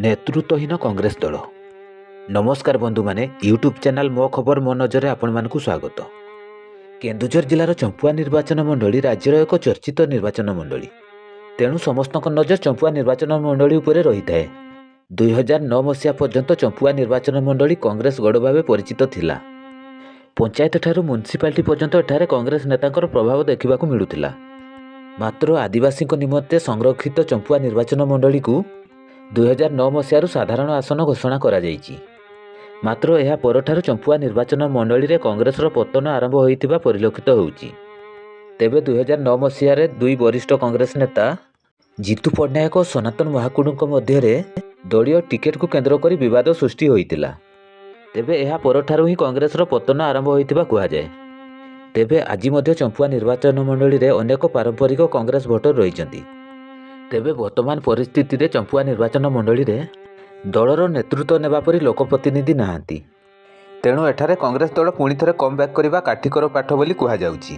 ନେତୃତ୍ୱହୀନ କଂଗ୍ରେସ ଦଳ। ନମସ୍କାର ବନ୍ଧୁମାନେ, ୟୁଟ୍ୟୁବ୍ ଚ୍ୟାନେଲ୍ ମୋ ଖବର ମୋ ନଜରରେ ଆପଣମାନଙ୍କୁ ସ୍ୱାଗତ। କେନ୍ଦୁଝର ଜିଲ୍ଲାର ଚମ୍ପୁଆ ନିର୍ବାଚନ ମଣ୍ଡଳୀ ରାଜ୍ୟର ଏକ ଚର୍ଚ୍ଚିତ ନିର୍ବାଚନ ମଣ୍ଡଳୀ। ତେଣୁ ସମସ୍ତଙ୍କ ନଜର ଚମ୍ପୁଆ ନିର୍ବାଚନ ମଣ୍ଡଳୀ ଉପରେ ରହିଥାଏ। 2009 ମସିହା ପର୍ଯ୍ୟନ୍ତ ଚମ୍ପୁଆ ନିର୍ବାଚନ ମଣ୍ଡଳୀ କଂଗ୍ରେସ ଗଡ଼ ଭାବେ ପରିଚିତ ଥିଲା। ପଞ୍ଚାୟତଠାରୁ ମ୍ୟୁନିସିପାଲିଟି ପର୍ଯ୍ୟନ୍ତ ଏଠାରେ କଂଗ୍ରେସ ନେତାଙ୍କର ପ୍ରଭାବ ଦେଖିବାକୁ ମିଳୁଥିଲା। ମାତ୍ର ଆଦିବାସୀଙ୍କ ନିମନ୍ତେ ସଂରକ୍ଷିତ ଚମ୍ପୁଆ ନିର୍ବାଚନ ମଣ୍ଡଳୀକୁ 2009 ମସିହାରୁ ସାଧାରଣ ଆସନ ଘୋଷଣା କରାଯାଇଛି। ମାତ୍ର ଏହା ପରଠାରୁ ଚମ୍ପୁଆ ନିର୍ବାଚନ ମଣ୍ଡଳୀରେ କଂଗ୍ରେସର ପତନ ଆରମ୍ଭ ହୋଇଥିବା ପରିଲକ୍ଷିତ ହେଉଛି। ତେବେ 2009 ମସିହାରେ ଦୁଇ ବରିଷ୍ଠ କଂଗ୍ରେସ ନେତା ଜିତୁ ପଟ୍ଟନାୟକ ଓ ସନାତନ ମହାକୁଡ଼ଙ୍କ ମଧ୍ୟରେ ଦଳୀୟ ଟିକେଟକୁ କେନ୍ଦ୍ର କରି ବିବାଦ ସୃଷ୍ଟି ହୋଇଥିଲା। ତେବେ ଏହା ପରଠାରୁ ହିଁ କଂଗ୍ରେସର ପତନ ଆରମ୍ଭ ହୋଇଥିବା କୁହାଯାଏ। ତେବେ ଆଜି ମଧ୍ୟ ଚମ୍ପୁଆ ନିର୍ବାଚନ ମଣ୍ଡଳୀରେ ଅନେକ ପାରମ୍ପରିକ କଂଗ୍ରେସ ଭୋଟର ରହିଛନ୍ତି। ତେବେ ବର୍ତ୍ତମାନ ପରିସ୍ଥିତିରେ ଚମ୍ପୁଆ ନିର୍ବାଚନ ମଣ୍ଡଳୀରେ ଦଳର ନେତୃତ୍ୱ ନେବା ପରି ଲୋକପ୍ରତିନିଧି ନାହାନ୍ତି। ତେଣୁ ଏଠାରେ କଂଗ୍ରେସ ଦଳ ପୁଣିଥରେ କମ୍ ବ୍ୟାକ୍ କରିବା କାଠିକର ପାଠ ବୋଲି କୁହାଯାଉଛି।